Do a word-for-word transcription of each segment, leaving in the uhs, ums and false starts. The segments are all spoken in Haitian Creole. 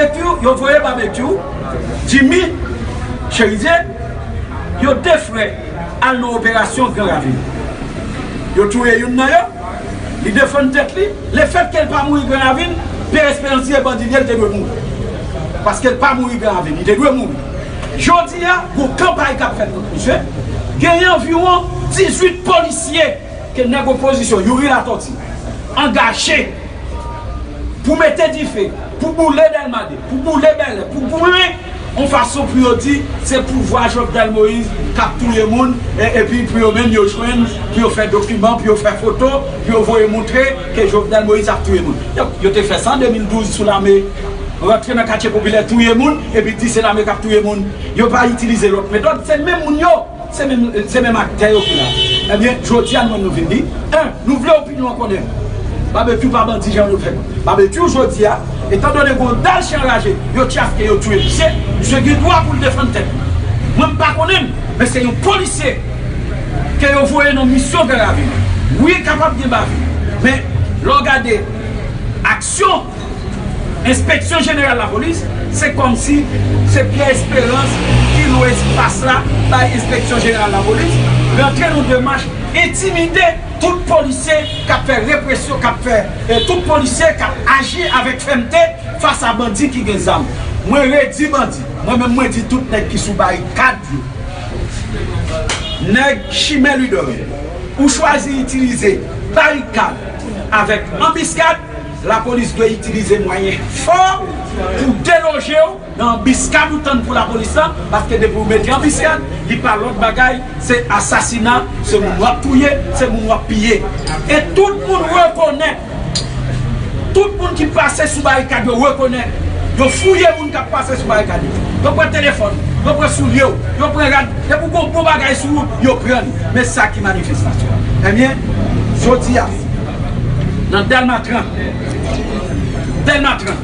Babekyou, yo voye Babekyou, Jimmy, Cherizier, yo de frè al nan operasyon Gran Ravin. Yo touye youn nan yo, li defann tèt li. Lefètke l pa mouri Gran Ravin, Pè Esperans di e bandi l ye, l te dwe mouri. Paske l pa mouri Gran Ravin, li te dwe mouri. Jodi a, gon kanpay k ap fèt kont misye. Genyen anviwon dizuit polisye ke nèg opozisyon, Youri Latortue, angaje pou mete dife, pou boule Dèlma de, pou boule Bèlè, pou boule yon fason pou yo di se pouvwa Jovenel Moïse k ap touye moun, e, epi pou yo menm yo jwenn, pou yo fè dokiman, pou yo fè foto, pou yo voye montre ke Jovenel Moïse ap touye moun. Donk, yo te fè sa an de mil douz sou lame, rantre nan katye popilè, touye moun, epi di se lame k ap touye moun. Yo pa itilize lòt metòd, se menm moun yo. Se menm, se menm aktè yo ki la. Ebyen, jodi a, nou menm nou vin di, en, nou vle opinyon an konnen. Babekyou pa bandi jan yo fè. Babekyou, jodi a, etandone gon dal chen anraje, yo tchaske, yo touye misye, misye gen dwa pou l defann tèt li. Mwen, m pa konnen l, men se yon polisye ke yo voye nan misyon Gran Ravin. Wi, kapab gen bavi, men lè w gade aksyon Enspeksyon Jeneral Lapolis, se kòmsi se Pierre Espérance ki lwe espas la bay Enspeksyon Jeneral Lapolis, rantre nan demach entimide tout polisye k ap fè represyon, k ap fè, e, tout polisye k ap aji avèk fèmte fas a bandi ki gen zam. Mwen redi bandi, mwen menm mwen di tout nèg ki sou barikad yo, nèg chimè lidè yo, ou chwazi itilize barikad avèk anbiskad, lapolis dwe itilize mwayen fò pou deloje w nan anbiskad ou tann pou lapolis lan, paske depi w mete anbiskad, li pa lòt bagay, se asasina, se moun w ap touye, se moun w ap piye. E tout moun rekonèt, tout moun ki pase sou barikad yo rekonèt, yo fouye moun k ap pase sou barikad yo. Yo pran telefòn, yo pran soulye w, yo pran rad, depi w gon bon bagay sou ou, yo pran li. Men sa ki manifestasyon an. Ebyen, jodi a, nan Dèlma trant, Dèlma trant,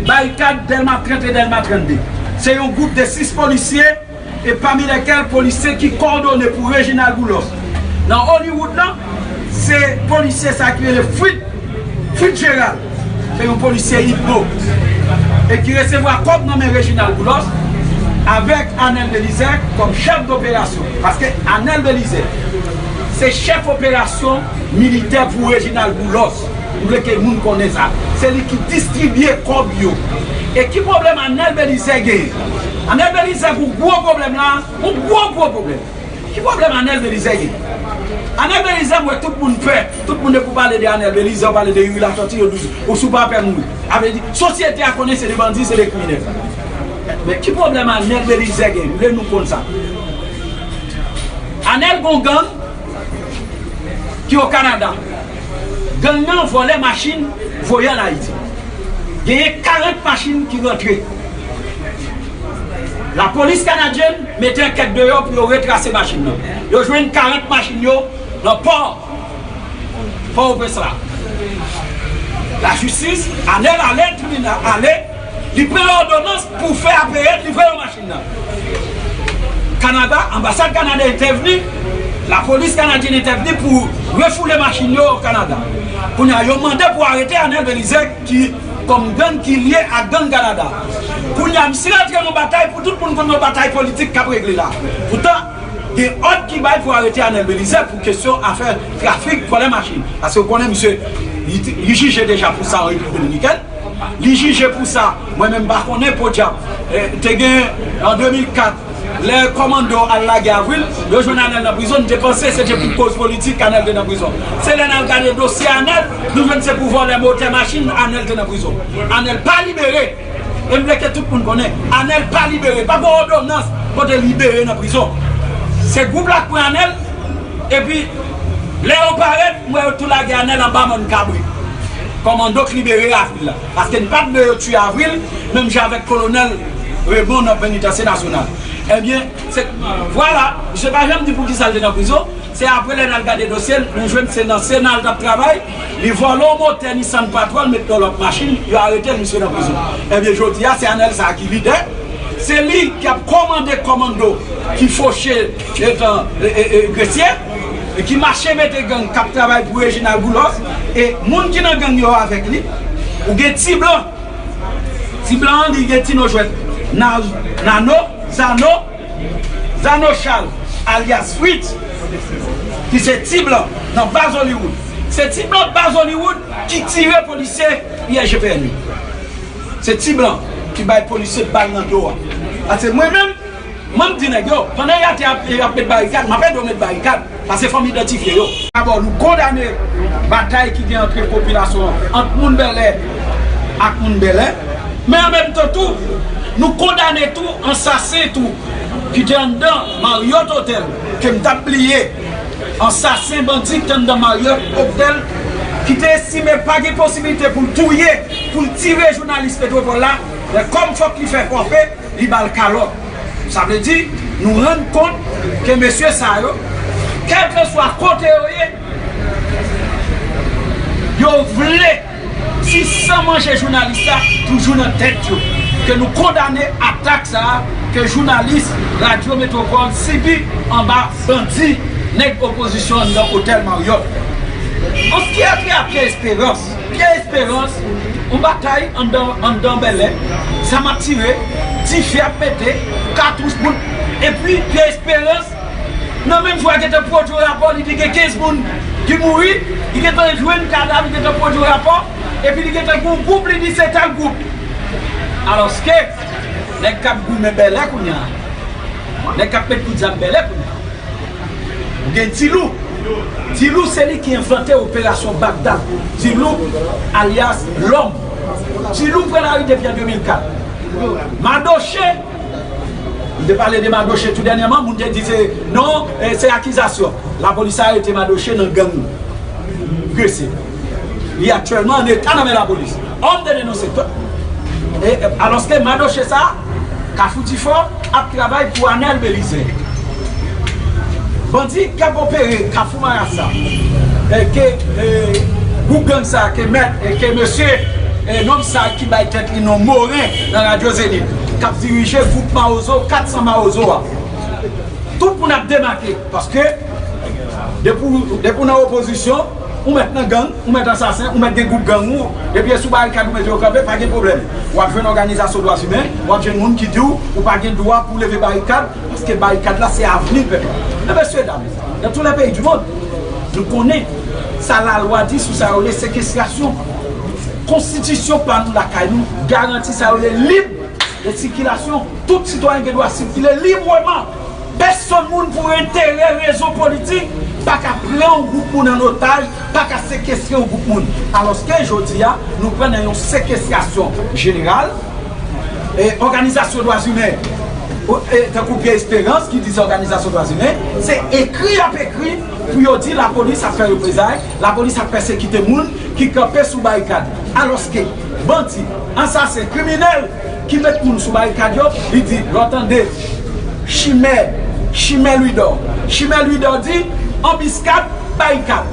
barikad Dèlma trant e Dèlma trannde. Se yon gwoup de sis polisye, e pami lèkèl polisye ki kowòdone pou Reginald Boulos. Nan Hollywood lan, se polisye sa ki rele Fritz, Fritz Gérald. Se yon polisye Ibbo e ki resevwa kòb nan men Reginald Boulos avèk Anel Belizaire kòm chèf doperasyon. Paske Anel Belizaire se chèf operasyon militè pou Reginald Boulos. M vle ke moun konnen sa. Se li ki distribye kòb yo. E ki pwoblèm Anel Belizaire genyen? Anel Belizaire gon gwo pwoblèm la, yon gwo, gwo pwoblèm. Ki pwoblèm Anel Belizaire genyen? Anel Belizaire, m wè tout moun pè. Tout moun depi w pale de Anel Belizaire, w pale de Youri Latortue, yo di w si w pa pè mouri. Sa vle di, sosyete a konnen se de bandi, se de kriminèl. Men ki pwoblèm Anel Belizaire genyen? M vle nou konn sa. Anel gon gang ki o Kanada. Gang nan vòlè machin, voye ann Ayiti. Genyen karant machin ki rantre. Lapolis kanadyèn mete ankèt deyò pou yo retrase machin nan. Yo jwenn karant machin yo nan pò Pòtoprens la. Lajistis, Anel ale, tribinal ale, li pran òdonans pou fè apeye, li voye machin nan. Kanada, anbasad Kanada entèvni, lapolis kanadyèn entèvni pou refoule machin yo o Kanada. Kounye a, yo mande pou arete Anel Belizaire ki kòm gang ki lye ak gang Kanada. Kounye a, misye rantre nan batay pou tout moun konn yon batay politik k ap regle la. Poutan, gen òd ki bay pou arete Anel Belizaire pou kesyon afè trafik, vòlè machin. Paske w konnen misye, li, li jije deja pou sa an Repiblik Dominikèn. Li jije pou sa, mwen menm m pa konnen podyab. Eh, te gen an de mil kat, lè kòmando al lage Avril, yo jwenn Anel nan prizon, nou te panse se te pou koz politik Anel te nan prizon. Se lè n al gade dosye Anel, nou jwenn se pou vòlè motè machin Anel te nan prizon. Anel pa libere. E m vle ke tout moun konnen, Anel pa libere. Pa gen òdonans pou te libere nan prizon. Se gwoup la k pran Anel, epi lè yo parèt, m wè yo tou lage Anel anba mòn kabrit. Kòmando k libere Avril la. Paske n pa t vle yo tiye Avril, menm jan avèk kolonèl Raymond nan Penitansye Nasyonal. Ebyen, se, vwala, misye pa janm di poukisa l te nan prizon. Se apre lè n al gade dosye l, nou jwenn se nan Sena l t ap travay, li vòlè yon motè Nissan Patrol, met nan lòt machin, yo arete l, misye nan prizon. Ebyen, jodi a, se Anel sa a ki lidè, se li k ap kòmande kòmando ki foche etan, e, e, e, Gresye, e ki mache mete gang k ap travay pou Reginald Boulos, e moun ki nan gang yo avèk li, ou gen Ti Blan, Ti blan an, li gen Tino Jwèt, Na- Nano, Zano, Zano Charles, alyas Fritz, ki se ti blan nan Baz Hollywood. Se ti blan Baz Hollywood ki tire polisye I G P N yo. Se ti blan ki bay polisye bal nan do a. Paske mwen menm, mwen m di nèg yo, pandan y ap, y ap met barikad, m ap ede yo met barikad. Paske fò m idantifye yo. Dabò, nou kondane batay ki gen antre popilasyon an, ant moun Bèlè ak moun Bèlè. Men an menm tan tou, nou kondane tou ansasen tou ki te anndan Marriott Hotel, ke m t ap bliye. Ansasen bandi ki te anndan Marriott Hotel, ki te estime pa gen posiblite pou l touye, pou l tire jounalis Metwopòl la, men kòm fòk li fè fòfe, li ba l kalòt. Sa vle di, nou rann kont ke mesye sa yo, kèlkeswa kote yo ye, yo vle ti san manje jounalis la toujou nan tèt yo. Ke nou kondane atak sa a ke jounalis Radyo Metwopòl sibi anba bandi, nèg opozisyon anndan otèl Marriott. An s ki a tire a Pierre Espérance, Pierre Espérance, yon batay anndan, anndan Bèlè, zam ap tire, dife ap mete, katouch bout. Epi Pierre Espérance, nan menm jou a, gentan pwodui rapò, li di gen kenz moun ki mouri, li gentan jwenn kadav, li gentan pwodui rapò, epi li gentan gen yon gwoup, li di se tèl gwoup. Alòske, nèg k ap goumen Bèlè kounye a, nèg k ap met kout zam Bèlè kounye a, ou gen Ti Lou. Ti Lou se li ki envante operasyon Bagdad. Ti Lou, alyas Lòm. Ti Lou pran lari depi an de mil kat. Madoche, m te pale de Madoche tou dènyèman, moun te di se, non, eh, se akizasyon. Lapolis arete Madoche nan gang Gresye. Li aktyèlman an eta nan men lapolis. Òm de denonse tout. E, e, alòske Madoche sa, Kafou Difò ap travay pou Anèl Belize. Bandi k ap opere Kafou Marasa, e, ke, e, gwoup gang sa, ke mèt, e, ke mesye, e, nonm sa ki bay tèt li non Moren nan Radyo Zenith, k ap dirije gwoup Mawozo, kat san Mawozo a. Tout moun ap demake, paske depi w, depi w nan opozisyon, ou mèt nan gang, ou mèt ansasen, ou mèt gen gwoup gang ou, depi e sou barikad ou mete yo kanpe, pa gen pwoblèm. W ap jwenn òganizasyon dwa imen, w ap jwenn moun ki di w, ou pa gen dwa pou w leve barikad, paske barikad la se avni pèp la. Men mesye dam, dans tous les pays du monde, nou konnen sa lalwa di sou sa yo rele sekestrasyon. Konstitisyon pa nou lakay nou garanti sa yo rele lib de sikilasyon. Tout sitwayen gen dwa sikile libreman. Pèsonn moun pou enterè rezon politik pa ka pran yon gwoup moun an otaj, pa ka sekestre yon gwoup moun. Alòske jodi a, nou pran nan yon sekestrasyon jeneral, e, òganizasyon dwa imen, o, e, tankou Pierre Espérance ki di se òganizasyon dwa imen, se ekri y ap ekri pou yo di lapolis ap fè reprezay, lapolis ap pèsekite moun ki kanpe sou barikad. Alòske bandi, ansasen, kriminèl ki met moun sou barikad yo, li di, lè w tande Chimè, Chimè Louidor. Chimè Louidor di, anbiskad, barikad.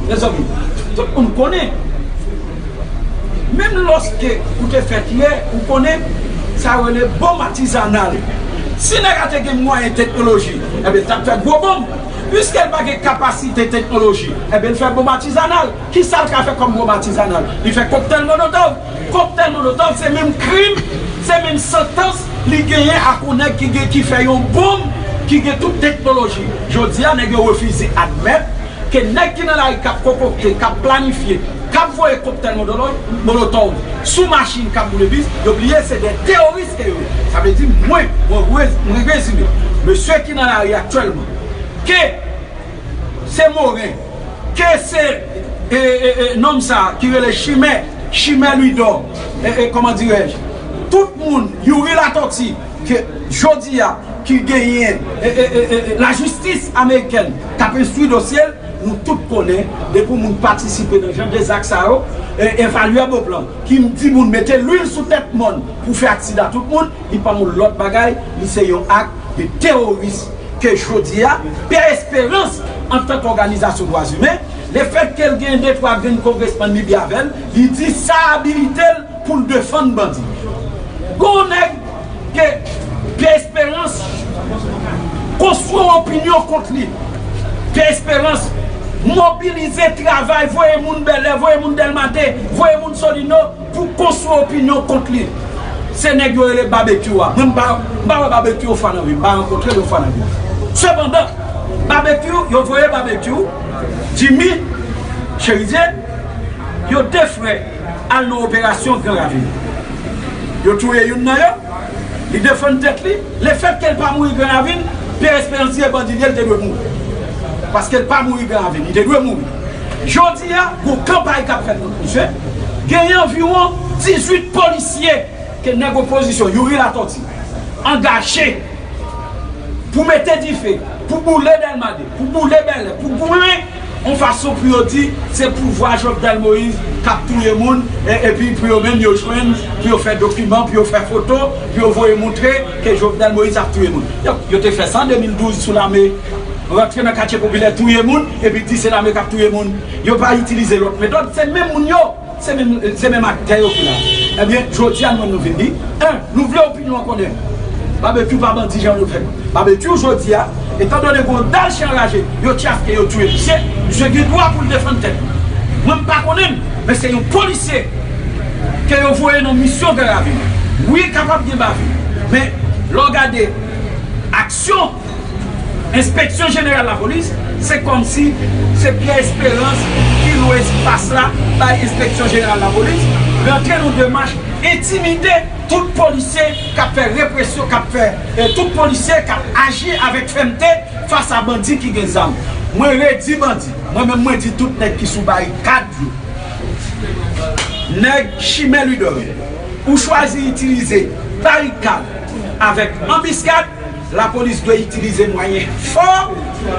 Mezanmi, tout moun konnen. Menm lòske ou te fèt yè, ou konnen sa yo rele bonm atizanal. Si nèg la te gen mwayen teknoloji, enben, l t ap fè gwo bonm. Piske l pa gen kapasite teknoloji, enben, l fè bonm atizanal. Kisa l ka fè kòm bonm atizanal? Li fè koktèl molotòv. Koktèl molotòv, se menm krim, se menm santans li genyen ak yon nèg ki gen, ki fè yon bonm ki gen tout teknoloji. Jodi a, nèg yo refize admèt ke nèg ki nan lari k ap konkokte, k ap planifye, k ap voye koktèl molotòv, molotòv sou machin k ap boule bis, yo bliye se de teworis ke yo ye. Sa vle di, mwen, mwen, mwen rezime, mesye ki nan lari aktyèlman, ke se Moren, ke se, e, e, e, nonm sa ki rele Chimè, Chimè Louidor, e, e, kòman dirèj, tout moun, Youri Latortue, ke jodi a, ki genyen, e, e, e, e, e, lajistis amerikèn k ap enstwi dosye l, nou tout konnen, depi yon moun patisipe nan jan de zak sa yo, e, evalyè Beauplan, ki di moun mete lwil sou tèt mòn pou fè aksida tout moun, li pa yon lòt bagay, li se yon ak de teworis ke jodi a, Pierre Espérance, antanke òganizasyon dwa imen, lefètke l gen de twa grenn kongresmann li byen avè l, li di sa abilite l pou l defann bandi. Gon nèg ke Pierre Espérance konstwi yon opinyon kont li. Pierre Espérance mobilize, travay, voye moun Bèlè, voye moun Dèlmate, voye moun Solino, pou konstwi opinyon kont li. Se nèg yo rele Babekyou a. Mwen, m pa, m pa wè Babekyou yon fwa nan vi m, m pa rankontre l yon fwa nan vi m. Sepandan, Babekyou, yo voye Babekyou, Jimmy Cherizier, yo de frè al nan operasyon Gran Ravin. Yo touye youn nan yo, li defann tèt li. Lefètke l pa mouri Gran Ravin, Pierre Espérance di e bandi l ye, l te dwe mouri. Paske l pa mouri Gran Ravin, li te dwe mouri. Jodi a, gon kanpay k ap fèt kont misye. Genyen anviwon dizuit polisye ke nèg opozisyon, Youri Latortue, angaje pou mete dife, pou boule Dèlma de, pou boule Bèlè, pou boule yon fason pou yo di se pouvwa Jovenel Moïse k ap touye moun, e, epi pou yo menm yo jwenn, pou yo fè dokiman, pou yo fè foto, pou yo voye montre ke Jovenel Moïse ap touye moun. Donk, yo te fè sa an de mil douz sou lame, rantre nan katye popilè, touye moun, epi di se lame k ap touye moun. Yo pa itilize lòt metòd, se menm moun yo. Se menm, se menm aktè yo ki la. Ebyen, jodi a, nou menm nou vin di, en, nou vle opinyon an konnen. Babekyou pa bandi jan yo fè. Babekyou, jodi a, etandone gon dal chen anraje, yo tchaske, yo touye misye, misye gen dwa pou l defann tèt li. Mwen, m pa konnen l, men se yon polisye ke yo voye nan misyon Gran Ravin. Wi, kapab gen bavè, men lè w gade aksyon Enspeksyon Jeneral Lapolis, se kòmsi se Pierre Espérance ki lwe espas la bay Enspeksyon Jeneral Lapolis, rantre nan demach entimide tout polisye k ap fè represyon, k ap fè, eh, tout polisye k ap aji avèk fèmte fas a bandi ki gen zam. Mwen redi bandi, mwen menm mwen di tout nèg ki sou barikad yo, nèg chimè lidòm, ou chwazi itilize barikad avèk anbiskad, lapolis dwe itilize mwayen fò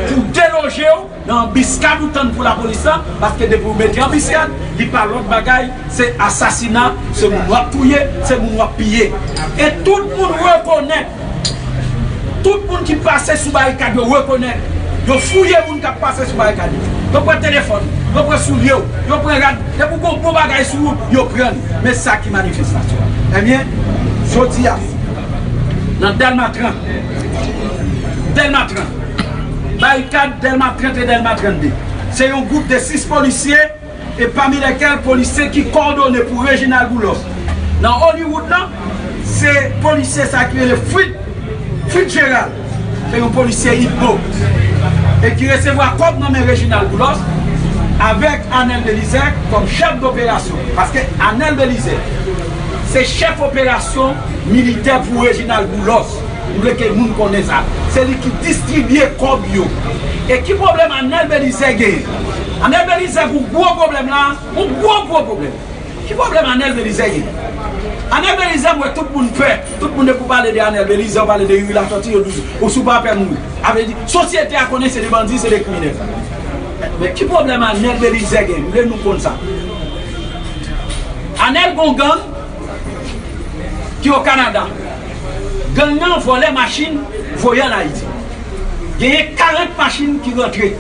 pou deloje w nan anbiskad ou tann pou lapolis lan, paske depi w mete anbiskad, li pa lòt bagay, se asasina, se moun w ap touye, se moun w ap piye. E tout moun rekonèt, tout moun ki pase sou barikad yo rekonèt, yo fouye moun k ap pase sou barikad yo. Yo pran telefòn, yo pran soulye w, yo pran rad, depi w gon bon bagay sou ou, yo pran l. Men sa ki manifestasyon an. Ebyen, jodi a, nan Dèlma trant, Dèlma trant, barikad Dèlma trant e Dèlma trannde. Se yon gwoup de sis polisye, e pami lèkèl polisye ki kòdone pou Reginald Boulos. Nan Hollywood lan, se polisye sa ki rele Fritz, Fritz Gérald. Se yon polisye Itbo. E ki resevwa kòb nan men Reginald Boulos avèk Anèl Belizaire kòm chèf doperasyon. Paske Anèl Belizaire, se chèf operasyon militè pou Reginald Boulos. M vle ke moun konnen sa. Se li ki distribye kòb yo. E ki pwoblèm Anèl Belizaire genyen? Anèl Belizaire gon gwo pwoblèm la, gon gwo, gwo pwoblèm. Ki pwoblèm Anèl Belizaire genyen? Anèl Belizaire, m wè tout moun pè. Tout moun depi w pale de Anèl Belizaire, w pale de Youri Latortue, yo di ou si w pa pè mouri. Sa vle di, sosyete a konnen se de bandi, se de kriminèl. Men ki pwoblèm Anèl Belizaire genyen? M vle nou konn sa. Anèl gon gang ki o Kanada. Gang nan vòlè machin, voye ann Ayiti. Genyen karant machin ki rantre.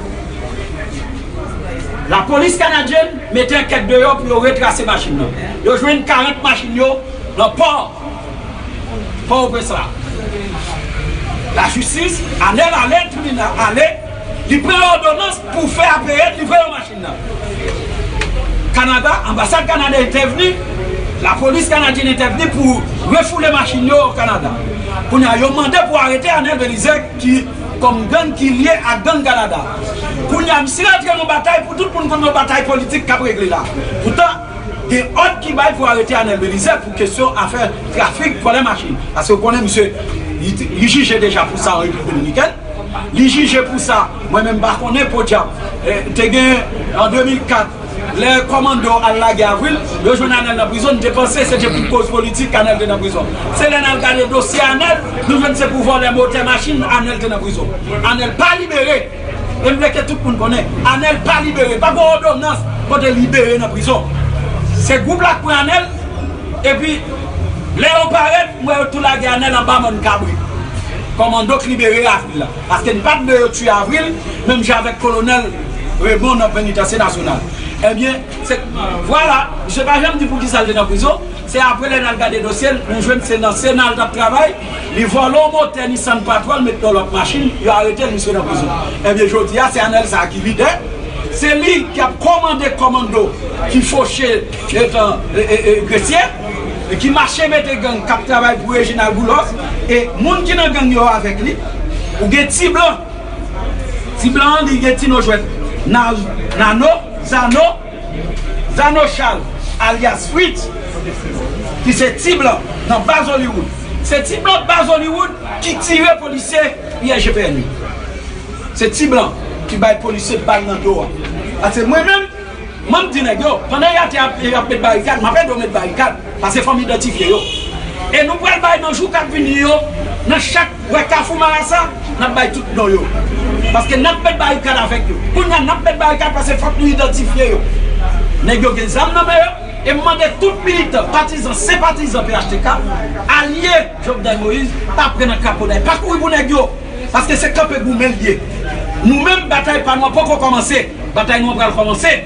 Lapolis kanadyèn mete ankèt deyò pou yo retrase machin nan. Yo jwenn karant machin yo nan pò Pòtoprens la. Lajistis, Anèl ale tribinal, ale, li pran òdonans pou fè apeyèt, li voye machin nan. Kanada, anbasad Kanada entèvni, lapolis kanadyèn entèvni pou refoule machin yo o Kanada. Kounye a, yo mande pou arete Anèl Belizaire ki kòm gang ki lye ak gang Kanada. Kounye a, misye rantre nan batay pou tout moun konn yon batay politik k ap regle la. Poutan, gen òd ki bay pou arete Anèl Belizaire pou kesyon afè trafik vòlè machin. Paske w konnen misye, li, li jije deja pou sa an Repiblik Dominikèn. Li jije pou sa. Mwen menm m pa konnen podyab. Eh, te gen an de mil kat, lè kòmando al lage Avril, yo jwenn Anèl nan prizon, nou te panse se te pou koz politik Anèl te nan prizon. Se lè n al gade dosye Anèl, nou jwenn se pou vòlè motè machin Anèl te nan prizon. Anèl pa libere. E m vle ke tout moun konnen, Anèl pa libere. Pa gen òdonans pou te libere nan prizon. Se gwoup la k pran Anèl, epi lè yo parèt, m wè yo tou lage Anèl anba mòn kabrit. Kòmando k libere Avril la. Paske n pa t vle yo tiye Avril, menm jan avèk kolonèl Raymond nan penitansye nasyonal. Ebyen, se, vwala, misye pa janm di poukisa l te nan prizon. Se apre lè n al gade dosye l, nou jwenn se nan Sena l t ap travay, li vòlè yon motè Nissan Patrol, met nan lòt machin, yo arete l, misye nan prizon. Ebyen, jodi a, se Anèl sa a ki lidè, se li k ap kòmande kòmando ki foche etan, e, e, e, Gresye. ki mache mete gang k ap travay pou Reginald Boulos, e moun ki nan gang yo avèk li, ou gen Ti Blan. Ti Blan an, li gen Tino Jwèt, Na-, Nano, Zano, Zano Charles, alyas Fritz, ki se Ti Blan nan Baz Hollywood. Se Ti Blan Baz Hollywood ki tire polisye I G P N yo. Se Ti Blan ki bay polisye bal nan do a. Paske mwen menm, mwen m di nèg yo, pandan y ap, y ap met barikad, m ap ede w met barikad. Paske fò m idantifye yo. E nou pral bay nan jou k ap vini yo, nan chak, wè, Kafou Marasa, n ap bay tout non yo. Paske n ap met barikad avèk yo. Kounye a, n ap met barikad paske fòk nou idantifye yo. Nèg yo gen zam nan men yo. E m mande tout militan, patizan, senpatizan P H T K, alye Jovenel Moïse, pa pran nan krapoday, pa kouri pou nèg yo. Paske se kanpe goumen l ye. Nou menm, batay pa nou an poko kòmanse. Batay nou an pral kòmanse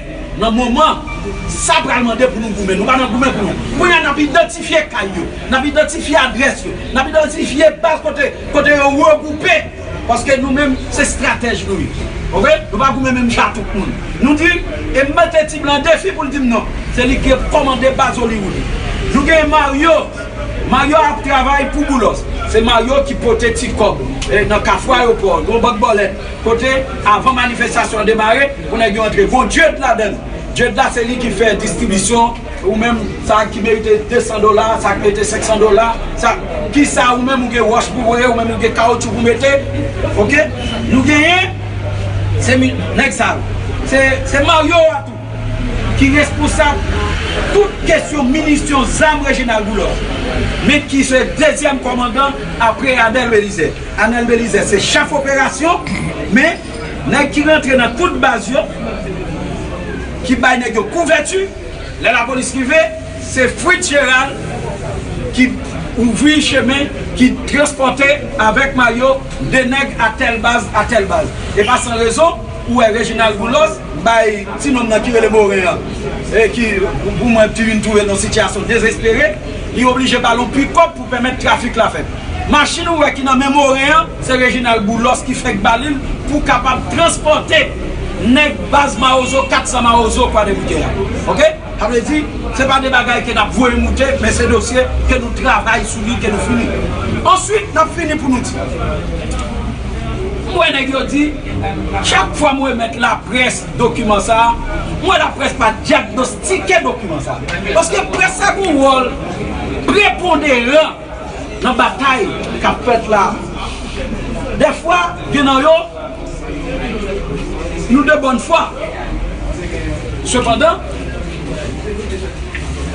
nan moman sa pral mande pou nou goumen. Nou pa nan goumen pou nou. Kounye a, n ap idantifye kay yo, n ap idantifye adrès yo, n ap idantifye baz kote, kote yo regwoupe. Paske nou menm, se estratèj nou ye. Oke? Nou pa goumen menm jan ak tout moun. Nou di, e m mete Ti Blan defi pou l di m non. Se li ki kòmande Baz Hollywood. Nou gen Mario. Mario ap travay pou Boulos. Se Mario ki pote ti kòb, e, nan Kafou Ayewopò, yon bank bòlèt. Kote, avan manifestasyon an demare, pou nèg yo antre. Gon Dyeud ladan l. Dyeud la, se li ki fè distribisyon. Ou menm, sa ki merite de san dola, sa ki merite senk san dola, sa, kisa ou menm ou gen wòch pou voye, ou menm ou gen kawotchou pou mete. Oke? Nou genyen, se mi-, nèg sa yo. Se, se Mario a tou ki responsab tout kesyon minisyon zam Reginald Boulos, men ki se dezyèm kòmandan apre Anèl Belizè. Anèl Belizè se chèf operasyon, men nèg ki rantre nan tout baz yo, ki bay nèg yo kouvèti, lè lapolis rive, se Fritz Gérald ki ouvri chemen, ki transpòte avèk Mario de nèg a tèl baz a tèl baz. E pa san rezon, ou wè Reginald Boulos bay ti nonm nan ki rele Moren an, e ki, pou mwen, ki vin twouve l nan sitiyasyon dezespere, li oblije ba l yon pikòp pou pèmèt trafik la fèt. Machin ou wè ki nan men Moren an, se Reginald Boulos ki fèk ba li l pou kapab transpòte nèg baz Mawozo, kat san Mawozo, Kwadèboukè a. Oke? Sa vle di, se pa de bagay ke n ap voye moute, men se dosye ke nou travay sou li, ke nou fini. Answit, n ap fini pou nou di. M wè nèg yo di, chak fwa m remèt laprès dokiman sa a, m wè laprès pa dyagnostike dokiman sa a. Paske près la gen yon wòl preponderan nan batay k ap fèt la. Dèfwa, gen nan yo, nou de bòn fwa. Sepandan,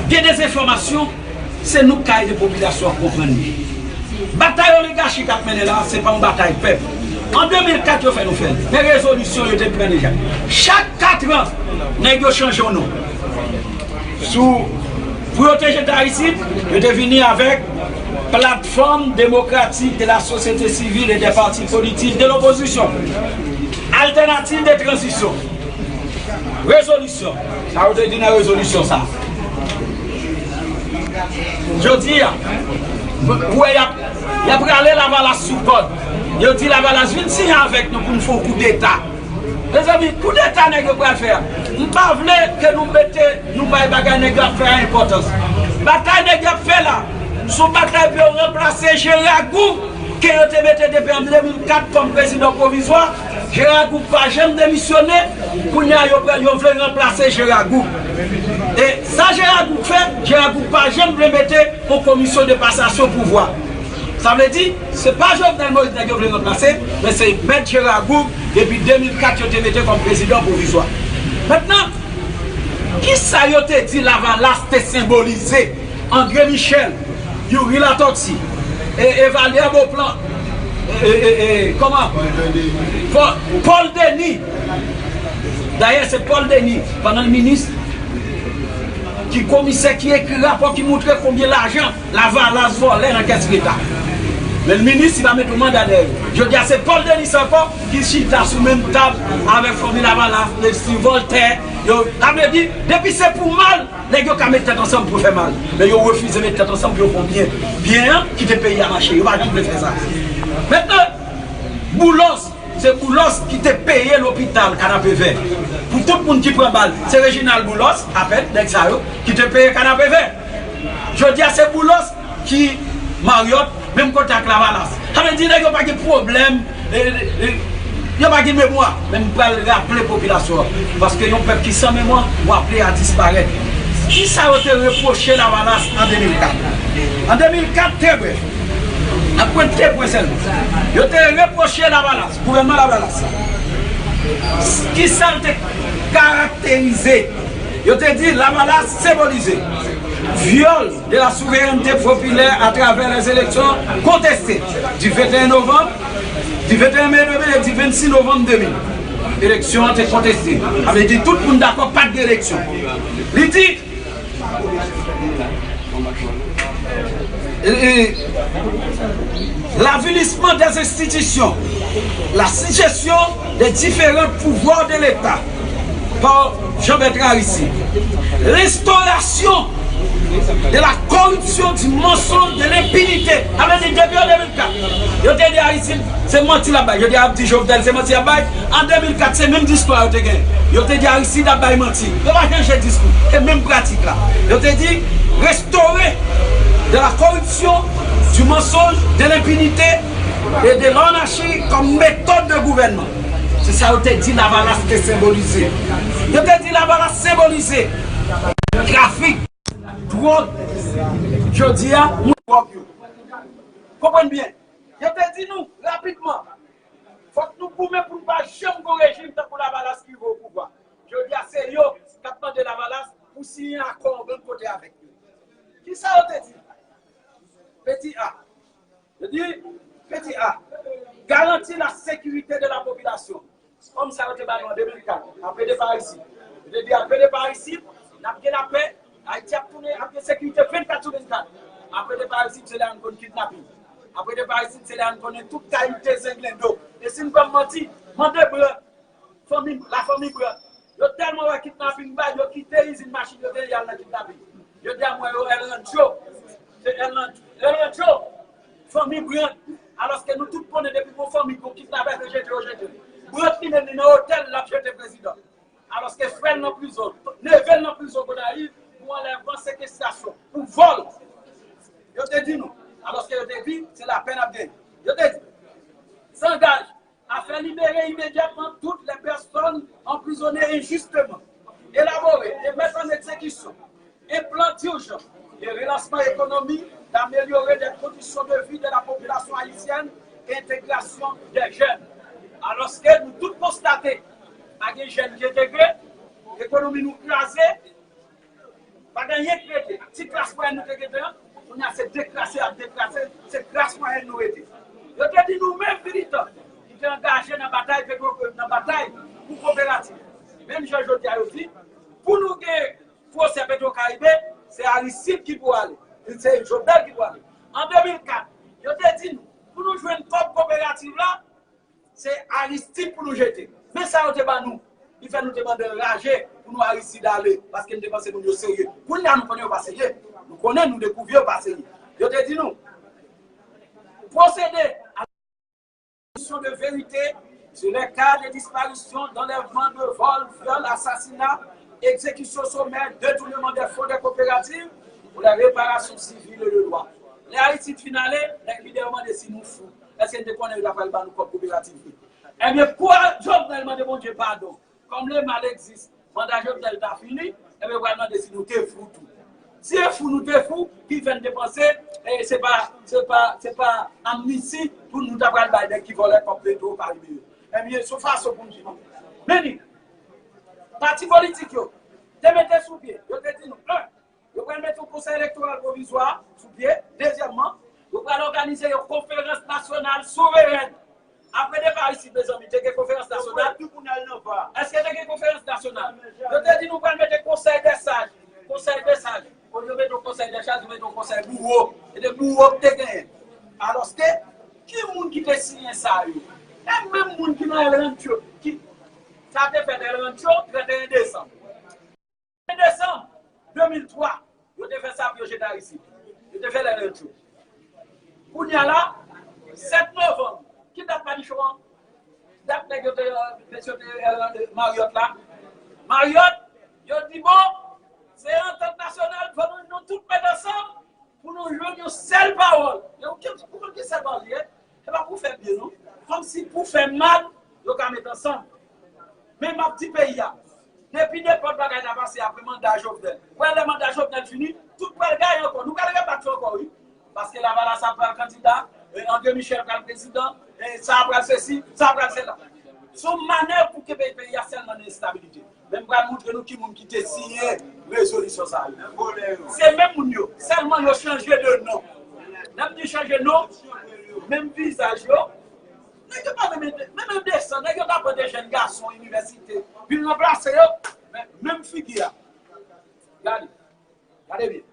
gen dezenfòmasyon, se nou k ka ede popilasyon an konprann li. Batay oligachi k ap mennen la, se pa yon batay pèp. An de mil kat, yo fè nou fè l. Men rezolisyon yo te pran deja. Chak kat an, nèg yo chanje yon non. Sou, pou yo te jete Ayiti, yo te vini avèk Plateforme Démocratique de la Société Civile et des Partis Politiques de l'Opposition. Alternative de Transition. Rezolisyon. Sa yo te di nan rezolisyon sa. Jodi a, ou wè y ap, y ap rale Lavalas sou kòd. Yo di Lavalas vin siyen avèk nou pou n fè yon koudeta. Mezanmi, koudeta nèg yo pral fè a, m pa vle ke nou mete, nou bay bagay nèg yo ap fè a enpòtans. Batay nèg yo ap fè la, se yon batay pou yo ranplase Geragou ke yo te mete depi an de mil kat kòm prezidan pwovizwa. Geragou pa janm demisyone. Kounye a, yo pral, yo vle ranplase Geragou. E sa Geragou fè, Geragou pa janm vle mete yon komisyon de pasasyon pouvwa. Sa vle di, se pa Jovenel Moïse nèg yo vle ranplase, men se Mèt Geragou, depi de mil kat, yo te mete kòm prezidan pwovizwa. Mentnan, kisa yo te di Lavalas te senbolize? André Michel, Youri Latortue, e, Evalière Beauplan, e, e, e, kòman? Paul, Paul Denis. Dayè, se Paul Denis, pandan l minis, ki komisè ki ekri rapò ki montre konbyen lajan Lavalas vòlè nan kès Leta. Men l minis, li pa met yon manda dèyè l. Jodi a, se Paul Denis ankò ki chita sou menm tab avèk fanmi Lavalas, Leslie Voltaire. Yo, sa vle di, depi se pou mal, nèg yo ka met tèt ansanm pou fè mal. Men yo refize met tèt ansanm pou yo fè byen. Byen an, kite peyi a mache. Yo pa janm vle fè sa. Mentnan, Boulos, se Boulos ki te peye lopital Kanapevè. Pou tout moun ki pran bal, se Reginald Boulos, apèt, nèg sa yo, ki te peye Kanapevè. Jodi a se Boulos ki Marriott, menm kote ak Lavalas. Sa vle di nèg yo pa gen pwoblèm, e, e, e, yo pa gen memwa. Men m pral raple popilasyon an, paske yon pèp ki san memwa, w aple a disparèt. Kisa yo te repwoche Lavalas an de mil kat? An de mil kat, te vre. N ap pran de pwen sèlman. Yo te repwoche Lavalas, gouvènman Lavalas la. Kisa l te karakterize? Yo te di Lavalas senbolize viol de la souveraineté populaire à travers les élections contestées du vingt et un novembre, du vingt et un mai deux mille et du vingt-six novembre deux mille. Eleksyon an te konteste. Sa vle di tout moun dakò pa t gen eleksyon. Li di, e, e, l'avilissement des institutions, la suggestion des différents pouvoirs de l'État par Jean-Bertrand Aristide. L'instauration de la corruption, du mensonge, de l'impunité. Sa vle di depi an de mil kat, yo te di Aristide se manti l ap bay. Yo te ap di Jovenel se manti l ap bay. An de mil kat, se menm diskou a yo te gen. Yo te di Aristide ap bay manti. Yo pa chanje diskou. Se menm pratik la. Yo te di restaurer de la corruption, du mensonge, de l'impunité et de l'anarchie comme méthode de gouvernement. Se sa yo te di Lavalas te senbolize. Yo te di Lavalas senbolize trafik, dwòg. Jodi a, moun dwòg yo. Konprann byen. Yo te di nou rapidman, fòk nou goumen pou n pa janm gon rejim tankou Lavalas ki rive o pouvwa. Jodi a, se yo k ap mande Lavalas pou siyen akò yon grenn kote avèk yo. Kisa yo te di? Peti A. Yo di, peti A, garanti la sécurité de la population. Kòm sa yo te ba nou an de mil kat, apre depa Aristide. Yo te di apre depa Aristide, n ap gen lapè, Ayiti ap tounen, ap gen sekirite vennkat sou vennkat. Apre depa Aristide, se lè a n konn kidnapin. Apre depa Aristide, se lè a n konnen tout kalite zenglendo. E si n kwè m manti, mande Brant, fanmi, lafanmi Brant. Yo tèlman wè kidnapin bay, yo kite izin machin yo genyen, y al nan kidnapin. Yo di a mwen yo El Rancho. Se El Rancho. El Rancho, fanmi Brant. Alòske nou tout konnen depi gon fanmi, gon kidnapè te jete, yo jete. Brant li menm, li nan otèl, l ap jete prezidan. Alòske frè l nan prizon, neve l nan prizon Gonayiv pou anlèvman, sekestrasyon, pou vòl. Yo te di nou. Alòske yo te di, se lapè n ap genyen. Yo te di, s'engage à faire libérer immédiatement toutes les personnes emprisonnées injustement. Élaborer et mettre en exécution un plan d'urgence de relancement économique, d'améliorer les conditions de vie de la population haïtienne et intégration des jeunes. Alòske nou tout konstate, pa gen jèn ki entegre, ekonomi nou kraze, pa gen anyen ki rete. Ti klas mwayèn nou te gentan, kounye a se dekrase ap dekrase, se klas mwayèn nou rete. Yo te di nou menm militan ki te angaje nan batay petwo, nan batay pou koperativ. Menm jan jodi a yo di, pou nou gen pwosè Petwokaribe, se Aristide ki pou ale, se Jovenel ki pou ale. An de mil kat, yo te di nou, pou nou jwenn kòb koperativ la, se Aristide pou nou jete. Men sa yo te ban nou. Li fè nou te mande anraje pou nou Aristide ale, paske nou te panse moun yo serye. Kounye a nou konnen yo pa serye. Nou konnen, nou dekouvri yo pa serye. Yo te di nou, procéder à la commission de vérité sur les cas de disparition, d'enlèvement, de vol, viol, assassinat, exécution sommaire, détournement des fonds des coopératives pour les réparations civiles et de droit. Lè Aristide fin ale, nèg lidè yo mande si nou fou. Èske n te konnen yo ta pral ban nou kòb koperativ li? Ebyen, kou a Jovenel mande Bondye padon, comme le mal existe, manda Jovenel ta fini, ebyen, yo pral mande si nou te fou tou. Si e fou nou te fou, ki fè n te panse, e, se pa, se pa, se pa amnisti pou nou ta pral bay nèg ki vòlè kòb Petwokaribe yo. Ebyen, se yon fason pou n di nou. Men ni, pati politik yo te mete sou pye, yo te di nou, en, yo pral mete yon konsèy elektoral pwovizwa sou pye. Dezyèmman, yo pral òganize yon konferans nasyonal souverèn. Apre depa Aristide, mezanmi, te gen konferans nasyonal. Èske te gen konferans nasyonal? Yo te di nou pral mete konsèy dè saj. Konsèy dè saj. Olye yo mete yon konsèy dè saj, yo mete yon konsèy bouro. E de bouro ki te genyen. Alòske, ki moun ki te siyen sa yo? E menm moun ki nan El Rancho, ki, sa te fèt El Rancho, trannteyen desanm. Desanm de mil twa, yo te fè sa pou yo jete Aristide. Yo te fè lè nèt yo. Kounye a la, sèt novanm, ki dat madichon an? Dat nèg yo te, mesye yo te, eh, Marriott la. Marriott, yo di, bon, se antant nasyonal, fò nou, nou tout mèt ansanm, Pou nou jwenn yon sèl pawòl. Yo, ki, pou konn ki sèl pawòl li ye? Se pa pou fè byen, non. Kòmsi pou fè mal, yo ka met ansanm. Men m ap di peyi a, depi nenpòt bagay ta pase apre manda Jovenel. Wè lè manda Jovenel fini, tout pral gaye ankò. Nou pral rebat yo ankò, wi. Paske Lavalas ap pral kandida, e André Michel pral prezidan, e sa pral sesi, sa pral sela. Se yon manèv pou kenbe peyi a sèlman nan enstabilite. Men m pral montre nou ki moun ki te siyen rezolisyon sa yo. Se menm moun yo, sèlman yo chanje de non. Lè m di chanje non, menm vizaj yo. Nèg yo pa menm, menm endesan, nèg yo ta pran de jèn gason inivèsite, vin ranplase yo, men menm figi a. Gade. Gade byen.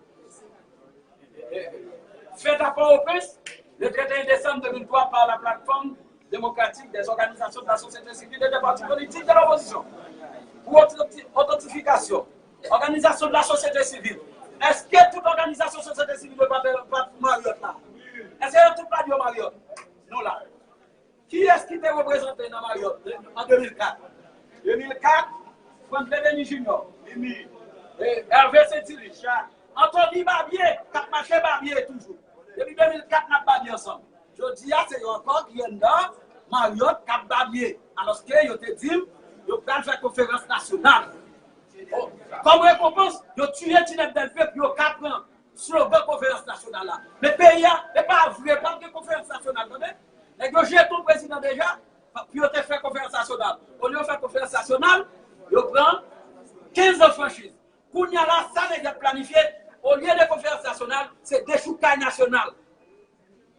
Fèt a Pòtoprens, le trente et un décembre deux mille trois, par la plateforme démocratique des organisations de la société civile et des partis politiques de l'opposition. Pou otanti-, otantifikasyon, òganizasyon de la sosyete sivil. Èske tout òganizasyon sosyete sivil yo pa t, pa t Marriott la? Èske yo tout pa t yo Marriott? Nou la. Kiyès ki te reprezante nan Marriott an de mil kat? De mil kat, Franklin Denis Junior, Mimi, e, Hervé Saint-Hilaire, Anthony Barbier, k ap mache Barbier toujou. Depi de mil kat, n ap Barbier ansanm. Jodi a, se yo ankò ki anndan Marriott k ap Barbier. Alòske yo te di m, yo pral fè konferans nasyonal. Bon, kòm rekonpans, yo tiye Ti Nèg Bèl Peyi pou yo ka pran slogan konferans nasyonal la. Men peyi a, e pa vre, p ap gen konferans nasyonal, tande. Nèg yo jete yon prezidan deja, pou yo te fè konferans nasyonal. Olye yo fè konferans nasyonal, yo pran kenz an franchiz. Kounye a la, sa nèg yo ap planifye, olye de konferans nasyonal, se dechoukay nasyonal.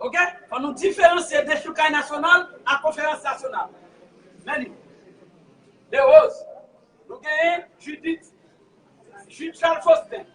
Oke? Fò nou diferansye dechoukay nasyonal ak konferans nasyonal. Men li. Desroses. Nou genyen Judith, Jude Charles Faustin.